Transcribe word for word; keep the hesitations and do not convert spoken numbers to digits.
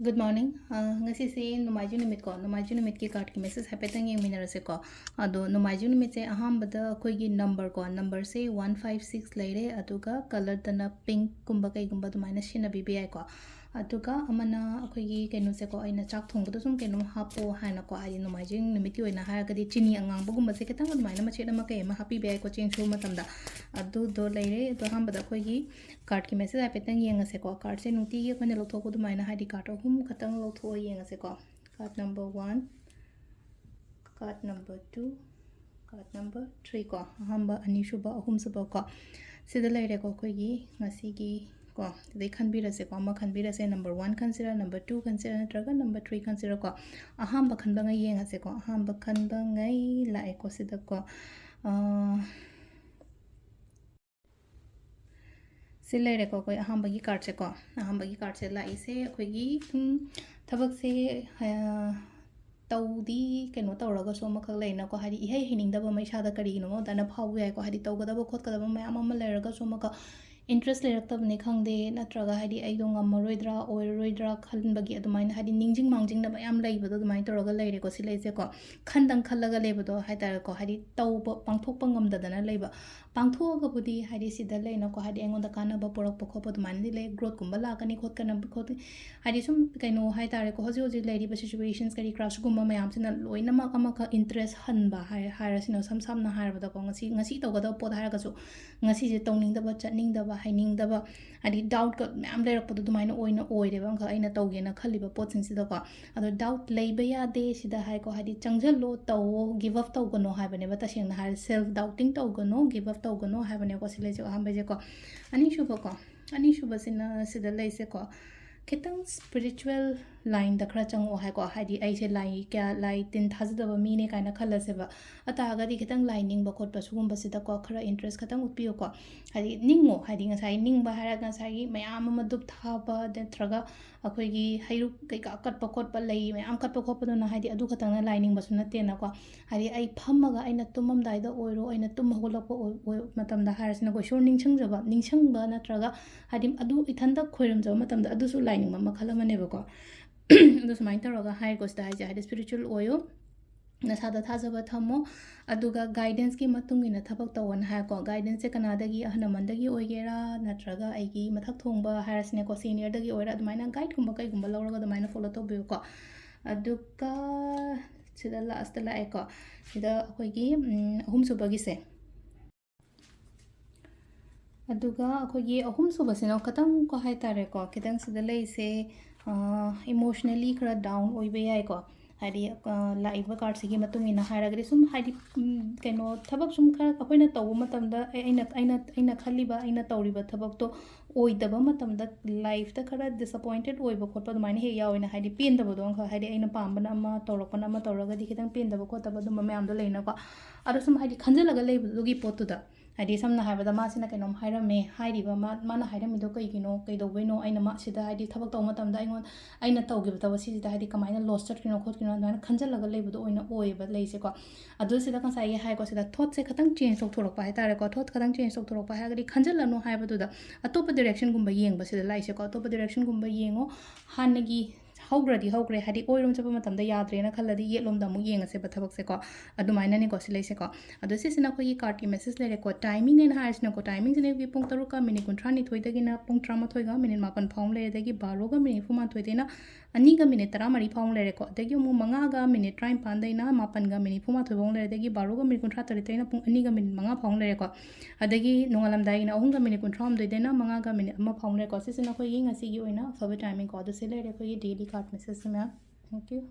Good morning. ꯑ, ꯉꯁꯤꯁꯦ ꯅꯣꯡꯃꯥꯏꯖꯤꯡ ꯅꯨꯃꯤꯠꯀꯣ, ꯅꯣꯡꯃꯥꯏꯖꯤꯡ ꯅꯨꯃꯤꯠꯀꯤ cardꯀꯤ message ꯍꯥꯏꯐꯦꯠꯇꯪ ꯌꯦꯡꯃꯤꯟꯅꯔꯁꯦꯀꯣ꯫ ꯑꯗꯣ ꯅꯣꯡꯃꯥꯏꯖꯤꯡ ꯅꯨꯃꯤꯠꯁꯦ ꯑꯍꯥꯟꯕꯗ ꯑꯩꯈꯣꯏꯒꯤ numberꯀꯣ, numberꯁꯦ one five six ꯂꯩꯔꯦ, ꯑꯗꯨꯒ colourꯗꯅ pinkꯀꯨꯝꯕ ꯀꯩꯒꯨꯝꯕ ꯑꯗꯨꯃꯥꯏꯅ ꯁꯤꯖꯤꯟꯅꯕꯤꯕ ꯌꯥꯏꯀꯣ꯫ ꯑꯗꯨꯒ ꯑꯃꯅ ꯑꯩꯈꯣꯏꯒꯤ ꯀꯩꯅꯣꯁꯦꯀꯣ, ꯑꯩꯅ ꯆꯥꯛ ꯊꯣꯡꯕꯗ ꯁꯨꯝ ꯀꯩꯅꯣꯝ ꯍꯥꯞꯄꯣ ꯍꯥꯏꯅꯀꯣ, ꯍꯥꯏꯗꯤ ꯅꯣꯡꯃꯥꯏꯖꯤꯡ ꯅꯨꯃꯤꯠꯀꯤ ꯑꯣꯏꯅ ꯍꯥꯏꯔꯒꯗꯤ ꯆꯤꯅꯤ ꯑꯉꯥꯡꯕꯒꯨꯝꯕꯁꯦ ꯈꯤꯇꯪ ꯑꯗꯨꯃꯥꯏꯅ ꯃꯆꯦꯠ ꯑꯃ ꯀꯩ ꯑꯃ ꯍꯥꯞꯄꯤꯕ ꯌꯥꯏꯀꯣ, ꯆꯦꯡ ꯁꯨꯕ ꯃꯇꯝꯗ꯫ ꯑꯗꯨꯗꯣ ꯂꯩꯔꯦ꯫ ꯑꯗꯣ ꯑꯍꯥꯟꯕꯗ ꯑꯩꯈꯣꯏꯒꯤ cardꯀꯤ message ꯍꯥꯏꯐꯦꯠꯇꯪ ꯌꯦꯡꯉꯁꯦꯀꯣ꯫ Cardꯁꯦ ꯅꯨꯡꯇꯤꯒꯤ ꯑꯩꯈꯣꯏꯅ ꯂꯧꯊꯣꯛꯄ ꯑꯗꯨꯃꯥꯏꯅ, ꯍꯥꯏꯗꯤ card ꯑꯍꯨꯝ ꯈꯛꯇꯪ ꯂꯧꯊꯣꯛꯑ ꯌꯦꯡꯉꯁꯦꯀꯣ꯫ Card number one, card number two, card number three ꯀꯣ꯫ ꯑꯍꯥꯟꯕ, ꯑꯅꯤꯁꯨꯕ, ꯑꯍꯨꯝꯁꯨꯕ ꯀꯣ꯫ ꯁꯤꯗ ꯂꯩꯔꯦꯀꯣ ꯑꯩꯈꯣꯏꯒꯤ ꯉꯁꯤꯒꯤ ꯀꯣ꯫ ꯑꯗꯩ ꯈꯟꯕꯤꯔꯁꯦꯀꯣ꯫ ꯑꯃ ꯈꯟꯕꯤꯔꯁꯦ, number one ꯈꯟꯁꯤꯔꯥ, number two ꯈꯟꯁꯤꯔꯥ, ꯅꯠꯇ꯭ꯔꯒ number three ꯈꯟꯁꯤꯔꯥ ꯀꯣ꯫ ꯑꯍꯥꯟꯕ ꯈꯟꯕꯉꯩ ꯌꯦꯡꯉꯁꯦꯀꯣ꯫ ꯑꯍꯥꯟꯕ ꯈꯟꯕꯉꯩ ꯂꯥꯛꯑꯦꯀꯣ ꯁꯤꯗꯀꯣ꯫ ꯑꯥ, ꯁꯤ ꯂꯩꯔꯦꯀꯣ ꯑꯩꯈꯣꯏ ꯑꯍꯥꯟꯕꯒꯤ cardꯁꯦꯀꯣ꯫ ꯑꯍꯥꯟꯕꯒꯤ cardꯁꯦ ꯂꯥꯛꯏꯁꯦ ꯑꯩꯈꯣꯏꯒꯤ ꯁꯨꯝ ꯊꯕꯛꯁꯦ, ꯑ, ꯇꯧꯗꯤ ꯀꯩꯅꯣ ꯇꯧꯔꯒꯁꯨ ꯑꯃꯈꯛ ꯂꯩꯅꯀꯣ, ꯍꯥꯏꯗꯤ ꯏꯍꯩ ꯍꯩꯅꯤꯡꯗꯕ ꯑꯃ ꯏꯁꯥꯗ ꯀꯔꯤꯒꯤꯅꯣ ꯑꯗꯨꯃꯥꯏꯅ ꯐꯥꯎꯕ ꯌꯥꯏꯀꯣ꯫ ꯍꯥꯏꯗꯤ ꯇꯧꯒꯗꯕ ꯈꯣꯠꯀꯗꯕ ꯃꯌꯥꯝ ꯑꯃ ꯂꯩꯔꯒꯁꯨ ꯑꯃꯈꯛ interest ꯂꯩꯔꯛꯇꯕꯅꯤ ꯈꯪꯗꯦ, ꯅꯠꯇ꯭ꯔꯒ ꯍꯥꯏꯗꯤ ꯑꯩꯗꯣ ꯉꯝꯃꯔꯣꯏꯗ꯭ꯔꯥ ꯑꯣꯏꯔꯔꯣꯏꯗ꯭ꯔꯥ ꯈꯟꯕꯒꯤ ꯑꯗꯨꯃꯥꯏꯅ ꯍꯥꯏꯗꯤ ꯅꯤꯡꯁꯤꯡ ꯃꯥꯡꯖꯤꯡꯅꯕ ꯌꯥꯝ ꯂꯩꯕꯗꯣ ꯑꯗꯨꯃꯥꯏꯅ ꯇꯧꯔꯒ ꯂꯩꯔꯦꯀꯣ ꯁꯤ ꯂꯩꯁꯦꯀꯣ꯫ ꯈꯟꯗꯪ ꯈꯜꯂꯒ ꯂꯩꯕꯗꯣ ꯍꯥꯏ ꯇꯥꯔꯦꯀꯣ, ꯍꯥꯏꯗꯤ ꯇꯧꯕ, ꯄꯥꯡꯊꯣꯛꯄ ꯉꯝꯗꯗꯅ ꯂꯩꯕ꯫ ꯄꯥꯡꯊꯣꯛꯑꯒꯕꯨꯗꯤ ꯍꯥꯏꯗꯤ ꯁꯤꯗ ꯂꯩꯅꯀꯣ, ꯍꯥꯏꯗꯤ ꯑꯩꯉꯣꯟꯗ ꯀꯥꯟꯅꯕ ꯄꯨꯔꯛꯄ ꯈꯣꯠꯄ ꯑꯗꯨꯃꯥꯏꯅꯗꯤ ꯂꯩ, growthꯀꯨꯝꯕ ꯂꯥꯛꯀꯅꯤ ꯈꯣꯠꯀꯅꯤ ꯈꯣꯠꯀꯅꯤ, ꯍꯥꯏꯗꯤ ꯁꯨꯝ ꯀꯩꯅꯣ ꯍꯥꯏ ꯇꯥꯔꯦꯀꯣ, ꯍꯧꯖꯤꯛ ꯍꯧꯖꯤꯛ ꯂꯩꯔꯤꯕ situation ꯀꯔꯤ ꯀꯔꯥ ꯁꯤꯒꯨꯝꯕ ꯃꯌꯥꯝꯁꯤꯅ ꯂꯣꯏꯅꯃꯛ ꯑꯃꯈꯛ interest ꯍꯟꯕ ꯍꯥꯏ-, ꯍꯥꯏꯔꯁꯤꯅ ꯁꯝ ꯁꯝꯅ ꯍꯥꯏꯔꯕꯗꯀꯣ, ꯉꯁꯤ, ꯉꯁꯤ ꯇꯧꯒꯗꯕ ꯄꯣꯠ ꯍꯥꯏꯔꯒꯁꯨ ꯉꯁꯤꯁꯦ ꯇꯧꯅꯤꯡꯗꯕ, ꯆꯠꯅꯤꯡꯗꯕ, ꯍꯩꯅꯤꯡꯗꯕ, ꯍꯥꯏꯗꯤ doubtꯀ ꯃꯌꯥꯝ ꯂꯩꯔꯛꯄꯗꯣ ꯑꯗꯨꯃꯥꯏꯅ ꯑꯣꯏꯅ ꯑꯣꯏꯔꯦꯕ ꯑꯃꯈꯛ ꯑꯩꯅ ꯇꯧꯒꯦꯅ ꯈꯜꯂꯤꯕ ꯄꯣꯠꯁꯤꯡꯁꯤꯗꯀꯣ꯫ ꯑꯗꯣ doubt ꯂꯩꯕ ꯌꯥꯗꯦ ꯁꯤꯗ ꯍꯥꯏꯀꯣ, ꯍꯥꯏꯗꯤ ꯆꯪꯁꯤꯜꯂꯣ, ꯇꯧꯋꯣ, give up ꯇꯧꯒꯅꯣ ꯍꯥꯏꯕꯅꯦꯕ꯫ ꯇꯁꯦꯡꯅ ꯍꯥꯏꯔ self doubting ꯇꯧꯒꯅꯣ, give up ꯇꯧꯒꯅꯣ ꯍꯥꯏꯕꯅꯦꯀꯣ ꯁꯤ ꯂꯩꯁꯦ ꯑꯍꯥꯟꯕꯁꯦꯀꯣ꯫ ꯑꯅꯤꯁꯨꯕꯀꯣ, ꯑꯅꯤꯁꯨꯕꯁꯤꯅ ꯁꯤꯗ ꯂꯩꯁꯦꯀꯣ, ꯈꯤꯇꯪ spiritual ꯂꯥꯏꯟꯗ ꯈꯔ ꯆꯪꯉꯛꯑꯣ ꯍꯥꯏꯀꯣ꯫ ꯍꯥꯏꯗꯤ ꯑꯩꯁꯦ ꯂꯥꯏ ꯀꯌꯥ, ꯂꯥꯏ ꯇꯤꯟ ꯊꯥꯖꯗꯕ ꯃꯤꯅꯦ ꯀꯥꯏꯅ ꯈꯜꯂꯁꯦꯕ꯫ ꯑꯗꯨ ꯇꯥꯔꯒꯗꯤ ꯈꯤꯇꯪ ꯂꯥꯏ ꯅꯤꯡꯕ ꯈꯣꯠꯄ ꯁꯤꯒꯨꯝꯕꯁꯤꯗꯀꯣ ꯈꯔ ꯏꯟꯇꯔꯦꯁ ꯈꯤꯇꯪ ꯎꯠꯄꯤꯌꯨꯀꯣ꯫ ꯍꯥꯏꯗꯤ ꯅꯤꯡꯉꯣ, ꯍꯥꯏꯗꯤ ꯉꯁꯥꯏ ꯅꯤꯡꯕ ꯍꯥꯏꯔꯒ ꯉꯁꯥꯏꯒꯤ ꯃꯌꯥꯝ ꯑꯃ ꯙꯨꯞ ꯊꯥꯕ ꯅꯠꯇ꯭ꯔꯒ ꯑꯩꯈꯣꯏꯒꯤ ꯍꯩꯔꯨꯛ ꯀꯩꯀꯥ ꯀꯠꯄ ꯈꯣꯠꯄ, ꯂꯩ ꯃꯌꯥꯝ ꯀꯠꯄ ꯈꯣꯠꯄꯗꯨꯅ ꯍꯥꯏꯗꯤ ꯑꯗꯨ ꯈꯛꯇꯪꯅ ꯂꯥꯏ ꯅꯤꯡꯕꯁꯨ ꯅꯠꯇꯦꯅꯀꯣ꯫ ꯍꯥꯏꯗꯤ ꯑꯩ ꯐꯝꯃꯒ ꯑꯩꯅ ꯇꯨꯝꯃꯝꯗꯥꯏꯗ ꯑꯣꯏꯔꯣ, ꯑꯩꯅ ꯇꯨꯝ ꯍꯧꯒꯠꯂꯛꯄ ꯑꯣꯏ-, ꯑꯣꯏ-, ꯃꯇꯝꯗ ꯍꯥꯏꯔꯁꯤꯅꯀꯣ, ꯏꯁꯣꯔ ꯅꯤꯡꯁꯤꯡꯖꯕ, ꯅꯤꯡꯁꯤꯡꯕ ꯅꯠꯇ꯭ꯔꯒ ꯍꯥꯏꯗꯤ ꯑꯗꯨ ꯏꯊꯟꯇ ꯈꯣꯏꯔꯝꯖꯕ ꯃꯇꯝꯗ ꯑꯗꯨꯁꯨ ꯂꯥꯏ ꯅꯤꯡꯕ ꯃꯈꯜ ꯑꯃꯅꯦꯕꯀꯣ꯫ ꯑꯗꯨ ꯁꯨꯃꯥꯏꯅ ꯇꯧꯔꯒ ꯍꯥꯏꯀꯣ ꯁꯤꯗ ꯍꯥꯏꯁꯦ, ꯍꯥꯏꯗꯤ ꯏꯁꯄꯤꯔꯤꯆꯨꯋꯦꯜ ꯑꯣꯏꯌꯣ, ꯅꯁꯥꯗ ꯊꯥꯖꯕ ꯊꯝꯃꯣ, ꯑꯗꯨꯒ ꯒꯥꯏꯗꯦꯟꯁꯀꯤ ꯃꯇꯨꯡ ꯏꯟꯅ ꯊꯕꯛ ꯇꯧꯋꯣꯅ ꯍꯥꯏꯀꯣ꯫ ꯒꯥꯏꯗꯦꯟꯁꯁꯦ ꯀꯅꯥꯗꯒꯤ, ꯑꯍꯜ ꯂꯃꯟꯗꯒꯤ ꯑꯣꯏꯒꯦꯔꯥ, ꯅꯠꯇ꯭ꯔꯒ ꯑꯩꯒꯤ ꯃꯊꯛ ꯊꯣꯡꯕ ꯍꯥꯏꯔꯁꯤꯅꯦꯀꯣ, ꯁꯦꯅꯤꯌꯔꯗꯒꯤ ꯑꯣꯏꯔꯥ, ꯑꯗꯨꯃꯥꯏꯅ ꯒꯥꯏꯗꯀꯨꯝꯕ ꯀꯩꯒꯨꯝꯕ ꯂꯧꯔꯒ ꯑꯗꯨꯃꯥꯏꯅ ꯐꯣꯂꯣ ꯇꯧꯕꯤꯌꯨꯀꯣ꯫ ꯑꯗꯨꯒ ꯁꯤꯗ ꯂꯥꯁꯇ ꯂꯥꯛꯑꯦꯀꯣ꯫ ꯁꯤꯗ ꯑꯩꯈꯣꯏꯒꯤ, ꯎꯝ, ꯑꯍꯨꯝꯁꯨꯕꯒꯤꯁꯦ꯫ ꯑꯗꯨꯒ ꯑꯩꯈꯣꯏꯒꯤ ꯑꯍꯨꯝꯁꯨꯕꯁꯤꯅ ꯈꯇꯪ ꯀꯣ ꯍꯥꯏ ꯇꯥꯔꯦꯀꯣ, ꯈꯤꯇꯪ ꯁꯤꯗ ꯂꯩꯔꯤꯁꯦ, ꯏꯃꯣꯁꯅꯦꯂꯤ ꯈꯔ ꯗꯥꯎꯟ ꯑꯣꯏꯕ ꯌꯥꯏꯀꯣ꯫ ꯍꯥꯏꯗꯤ, ꯑ, ꯂꯥꯛꯏꯕ ꯀꯥꯔꯠꯁꯤꯒꯤ ꯃꯇꯨꯡ ꯏꯟꯅ ꯍꯥꯏꯔꯒꯗꯤ ꯁꯨꯝ ꯍꯥꯏꯗꯤ, ꯎꯝ, ꯀꯩꯅꯣ, ꯊꯕꯛ ꯁꯨꯝ ꯈꯔ ꯑꯩꯈꯣꯏꯅ ꯇꯧꯕ ꯃꯇꯝꯗ, ꯑꯦ, ꯑꯩꯅ, ꯑꯩꯅ, ꯑꯩꯅ ꯈꯜꯂꯤꯕ, ꯑꯩꯅ ꯇꯧꯔꯤꯕ ꯊꯕꯛꯇꯣ ꯑꯣꯏꯗꯕ ꯃꯇꯝꯗ ꯂꯥꯏꯐꯇ ꯈꯔ ꯗꯤꯁꯑꯄꯣꯏꯟꯇꯦꯠ ꯑꯣꯏꯕ ꯈꯣꯠꯄ ꯑꯗꯨꯃꯥꯏꯅ ꯍꯦꯛ ꯌꯥꯎꯋꯦꯅ, ꯍꯥꯏꯗꯤ ꯄꯦꯟꯗꯕꯗꯣ ꯑꯃꯈꯛ, ꯍꯥꯏꯗꯤ ꯑꯩꯅ ꯄꯥꯝꯕꯅ ꯑꯃ, ꯇꯧꯔꯛꯄꯅ ꯑꯃ ꯇꯧꯔꯒꯗꯤ ꯈꯤꯇꯪ ꯄꯦꯟꯗꯕ ꯈꯣꯠꯇꯕ ꯑꯗꯨꯝꯕ ꯃꯌꯥꯝꯗꯣ ꯂꯩꯅꯀꯣ꯫ ꯑꯗꯣ ꯁꯨꯝ ꯍꯥꯏꯗꯤ ꯈꯟꯖꯤꯜꯂꯒ ꯂꯩꯕꯗꯨꯒꯤ ꯄꯣꯠꯇꯨꯗ, ꯍꯥꯏꯗꯤ ꯁꯝꯅ ꯍꯥꯏꯔꯕꯗ ꯃꯥꯁꯤꯅ ꯀꯩꯅꯣꯝ ꯍꯥꯏꯔꯝꯃꯦ, ꯍꯥꯏꯔꯤꯕ ꯃꯥ-, ꯃꯥꯅ ꯍꯥꯏꯔꯝꯃꯤꯗꯣ ꯀꯩꯒꯤꯅꯣ, ꯀꯩꯗꯧꯕꯩꯅꯣ, ꯑꯩꯅ ꯃꯥ ꯁꯤꯗ ꯍꯥꯏꯗꯤ ꯊꯕꯛ ꯇꯧꯕ ꯃꯇꯝꯗ ꯑꯩꯉꯣꯟ-, ꯑꯩꯅ ꯇꯧꯈꯤꯕ ꯊꯕꯛ ꯁꯤꯁꯤꯗ ꯍꯥꯏꯗꯤ ꯀꯃꯥꯏꯅ ꯂꯣꯁ ꯆꯠꯈ꯭ꯔꯤꯅꯣ ꯈꯣꯠꯈ꯭ꯔꯤꯅꯣ ꯑꯗꯨꯃꯥꯏꯅ ꯈꯟꯖꯤꯜꯂꯒ ꯂꯩꯕꯗꯣ ꯑꯣꯏꯅ ꯑꯣꯏꯌꯦꯕ ꯂꯩꯁꯦꯀꯣ꯫ ꯑꯗꯨ ꯁꯤꯗ ꯉꯁꯥꯏꯒꯤ ꯍꯥꯏꯀꯣ, ꯁꯤꯗ ꯊꯣꯠꯁꯦ ꯈꯤꯇꯪ ꯆꯦꯟꯖ ꯇꯧꯊꯣꯔꯛꯄ ꯍꯥꯏꯇꯥꯔꯦꯀꯣ꯫ ꯊꯣꯠ ꯈꯤꯇꯪ ꯆꯦꯟꯖ ꯇꯧꯊꯣꯔꯛꯄ ꯍꯥꯏꯔꯒꯗꯤ ꯈꯟꯖꯤꯜꯂꯅꯨ ꯍꯥꯏꯕꯗꯨꯗ ꯑꯇꯣꯞꯄ ꯗꯤꯔꯦꯛꯁꯟꯒꯨꯝꯕ ꯌꯦꯡꯕ ꯁꯤꯗ ꯂꯥꯛꯏꯁꯦꯀꯣ꯫ ꯑꯇꯣꯞꯄ ꯗꯤꯔꯦꯛꯁꯟꯒꯨꯝꯕ ꯌꯦꯡꯉꯣ꯫ ꯍꯥꯟꯅꯒꯤ ꯍꯧꯈ꯭ꯔꯗꯤ ꯍꯧꯈ꯭ꯔꯦ, ꯍꯥꯏꯗꯤ ꯑꯣꯏꯔꯣꯝ ꯆꯠꯄ ꯃꯇꯝꯗ ꯌꯥꯗ꯭ꯔꯦꯅ ꯈꯜꯂꯗꯤ ꯌꯦꯠꯂꯣꯝꯗ ꯑꯃꯨꯛ ꯌꯦꯡꯉꯁꯦꯕ ꯊꯕꯛꯁꯦꯀꯣ꯫ ꯑꯗꯨꯃꯥꯏꯅꯅꯦꯀꯣ ꯁꯤ ꯂꯩꯁꯦꯀꯣ꯫ ꯑꯗꯣ ꯁꯤꯁꯤꯅ ꯑꯩꯈꯣꯏꯒꯤ ꯀꯥꯔꯠꯀꯤ ꯃꯦꯁꯦꯖ ꯂꯩꯔꯦꯀꯣ꯫ ꯇꯥꯏꯃꯤꯡ ꯍꯥꯏꯅ ꯍꯥꯏꯔꯤꯁꯤꯅꯀꯣ, ꯇꯥꯏꯃꯤꯡꯁꯤꯅ ꯑꯌꯨꯛꯀꯤ ꯄꯨꯡ ꯇꯔꯨꯛꯀ ꯃꯤꯅꯤꯠ ꯀꯨꯟꯊ꯭ꯔꯥꯅꯤꯊꯣꯏꯗꯒꯤꯅ ꯄꯨꯡ ꯇꯔꯥꯃꯥꯊꯣꯏꯒ ꯃꯤꯅꯤꯠ ꯃꯥꯄꯟ ꯐꯥꯎ ꯑꯃ ꯂꯩꯔꯦ, ꯑꯗꯒꯤ ꯕꯥꯔꯣꯒ ꯃꯤꯅꯤꯠ ꯅꯤꯐꯨꯃꯥꯊꯣꯏꯗꯩꯅ ꯑꯅꯤꯒ ꯃꯤꯅꯤꯠ ꯇꯔꯥꯃꯔꯤ ꯐꯥꯎ ꯑꯃ ꯂꯩꯔꯦꯀꯣ꯫ ꯑꯗꯒꯤ ꯑꯃꯨꯛ ꯃꯉꯥꯒ ꯃꯤꯅꯤꯠ ꯇꯔꯥꯅꯤꯄꯥꯟꯗꯩꯅ ꯃꯥꯄꯟꯒ ꯃꯤꯅꯤꯠ ꯅꯤꯐꯨꯃꯥꯊꯣꯏ ꯐꯥꯎ ꯑꯃ ꯂꯩꯔꯦ, ꯑꯗꯒꯤ ꯕꯥꯔꯣꯒ ꯃꯤꯅꯤꯠ ꯀꯨꯟꯊ꯭ꯔꯥ ꯇꯔꯦꯠꯇꯩꯅ ꯄꯨꯡ ꯑꯅꯤꯒ ꯃꯤꯅꯤꯠ ꯃꯉꯥ ꯐꯥꯎ ꯑꯃ ꯂꯩꯔꯦꯀꯣ꯫ ꯑꯗꯒꯤ ꯅꯣꯡꯉꯥꯜꯂꯝꯗꯥꯏꯒꯤꯅ ꯑꯍꯨꯝꯒ ꯃꯤꯅꯤꯠ ꯀꯨꯟꯊ꯭ꯔꯥꯍꯨꯝꯗꯣꯏꯗꯩꯅ ꯃꯉꯥꯒ ꯃꯤꯅꯤꯠ ꯑꯃ ꯐꯥꯎ ꯑꯃ ꯂꯩꯔꯦꯀꯣ꯫ ꯁꯤꯁꯤꯅ ꯑꯩꯈꯣꯏꯒꯤ ꯉꯁꯤꯒꯤ ꯑꯣꯏꯅ ꯑꯐꯕ ꯇꯥꯏꯃꯤꯡꯀꯣ꯫ ꯑꯗꯨ ꯁꯤ ꯂꯩꯔꯦ ꯑꯩꯈꯣꯏꯒꯤ ꯗꯦꯂꯤ ꯀꯥꯔꯠ ꯃꯦꯁꯦꯖꯁꯤ ꯃꯌꯥꯝ꯫ Thank you꯫